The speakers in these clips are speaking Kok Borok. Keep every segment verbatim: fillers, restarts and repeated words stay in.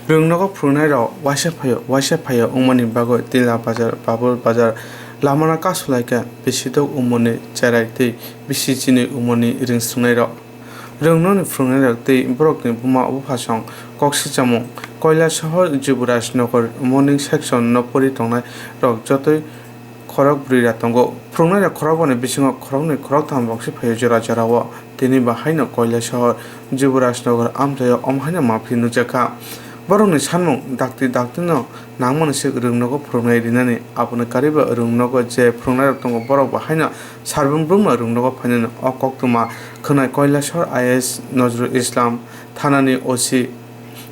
Rwngnogo phwrwngnairok waisa phaio, waisa phaio wngmani bagwi Tila Bazar, Babur Bazar lamano kasulaikha, bisi dok wngmani cherai tei bisi chinwi wngmani rwngswngnairok. Rwngnokni phwrwngnairok tei borokni buma buphasong kok sichamung, Koilashahar, Juburaj Nagar, Morning Section no pori tongnairok jotoi khorok brwi ra tongo. Phwrwngnairok khorokbani bisingo khoroknwi khoroktham bokse phaio jora jorao. Tini bo haino Koilashahar, Juburaj Nagar amchaio omo haino maphi nukjakha. Borokni sanmung dakti daktino nangmani swk rwngnogo phwrwngnai rinani. Aboni karwibo rwngnogo je phwrwngnairok tongo, borok bo haino sarbrum brumno rwngnogo phainani. O koktwma khwnai Koilashahar I A S Nozrul Islam thanani O C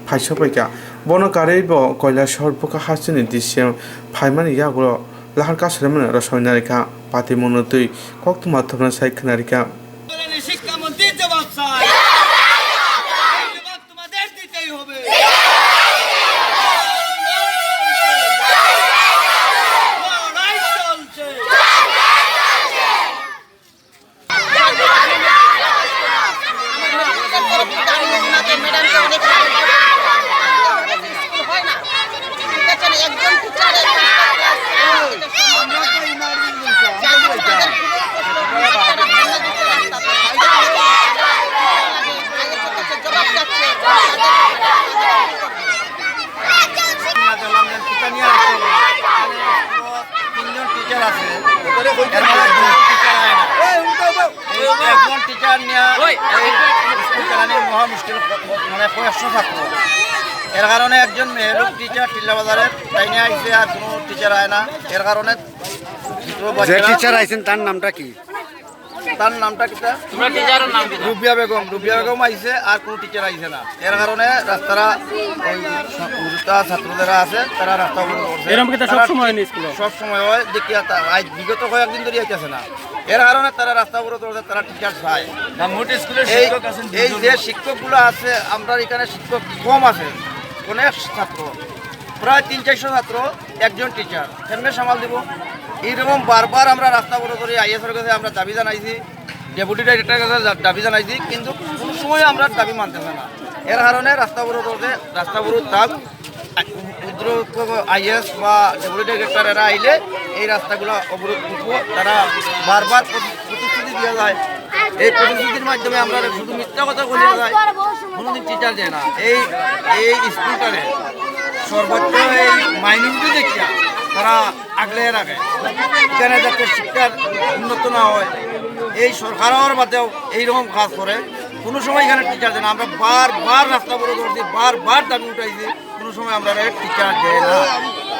phaisopaikha. Bono karwibo Koilashahar bwkha hasteni D C M phaimani yagulo lahar kasaremani rosoi narikha, patimungno twi koktwma thopna sai khwnarikha. শিক্ষামন্ত্রীর জবাব চাই। জবাব তোমাদের দিতেই হবে। লড়াই চলছে। তিনজন টিচার আছে, এর মধ্যে দুজন টিচার আয় না। এই একজন টিচার নিয়ে এই স্কুল চালানি মহা মুশকিল, মানে কয়েকশো ছাত্র। এর কারণে একজন মেহলুক টিচার টিল্লা বাজারের তাই নিয়ে আইছে, আর কোনো টিচার আয় না। এর কারণে ছাত্র যে বাচ্চারা টিচার আইছেন তার নামটা কি? তার নামটা কিতা? তোমরা টিচারের নাম কিতা? রুবিয়া বেগম। রুবিয়া বেগম আইছে, আর কোনো টিচার আইছে না। এর কারণে রাস্তারা ওই স-, জুতা ছাত্র যারা আছে, তারা রাস্তা অবরোধ করছে। এরকম কিতা তারা সব সময় হয় নি স্কুলে? সব সময় হয়, দেখি আর তা-, আজ বিগত কয়েকদিন ধরে আইতেছে না। এর কারণে তারা রাস্তা অবরোধ করছে, তারা টিচার চায়। না, মোট স্কুলের এই, শিক্ষক আছেন এই দুজন। যে শিক্ষকগুলো আছে, আমরা এখানে শিক্ষক কম আছে, অনেক ছাত্র, প্রায় তিন চারশো ছাত্র, একজন টিচার, কেমনে সামাল দিব? এইরকম বারবার আমরা রাস্তা অবরোধ করে আইএসের কাছে আমরা দাবি জানাইছি, ডেপুটি ডাইরেক্টরের কাছে জা-, দাবি জানাইছি, কিন্তু কোনো সময় আমরা দাবি মানতেছে না। এর কারণে রাস্তা অবরোধ করতে, রাস্তা অবরোধ থাক, উদ্র আইএস বা ডেপুটি ডাইরেক্টর এরা আইলে এই রাস্তাগুলো অবরোধ করবো। তারা বারবার প্রতি-, প্রতিশ্রুতি দিয়ে যায়। এই প্রতিশ্রুতির মাধ্যমে আমরা শুধু মিথ্যা কথা বলে যায়, কোনোদিন টিচার যায় না। এই, এই স্কুলটারে সর্বোচ্চ এই মাইনরিটি দেখিয়া তারা আগলে রাখে, এখানে যাতে শিক্ষার উন্নত না হয়। এই সরকার হওয়ার বাদেও এইরকম কাজ করে, কোনো সময় এখানে টিচার যায় না। আমরা বারবার রাস্তা অবরোধ করছি, বারবার দাবি উঠাইছি, কোনো সময় আমরা টিচার দেয় না।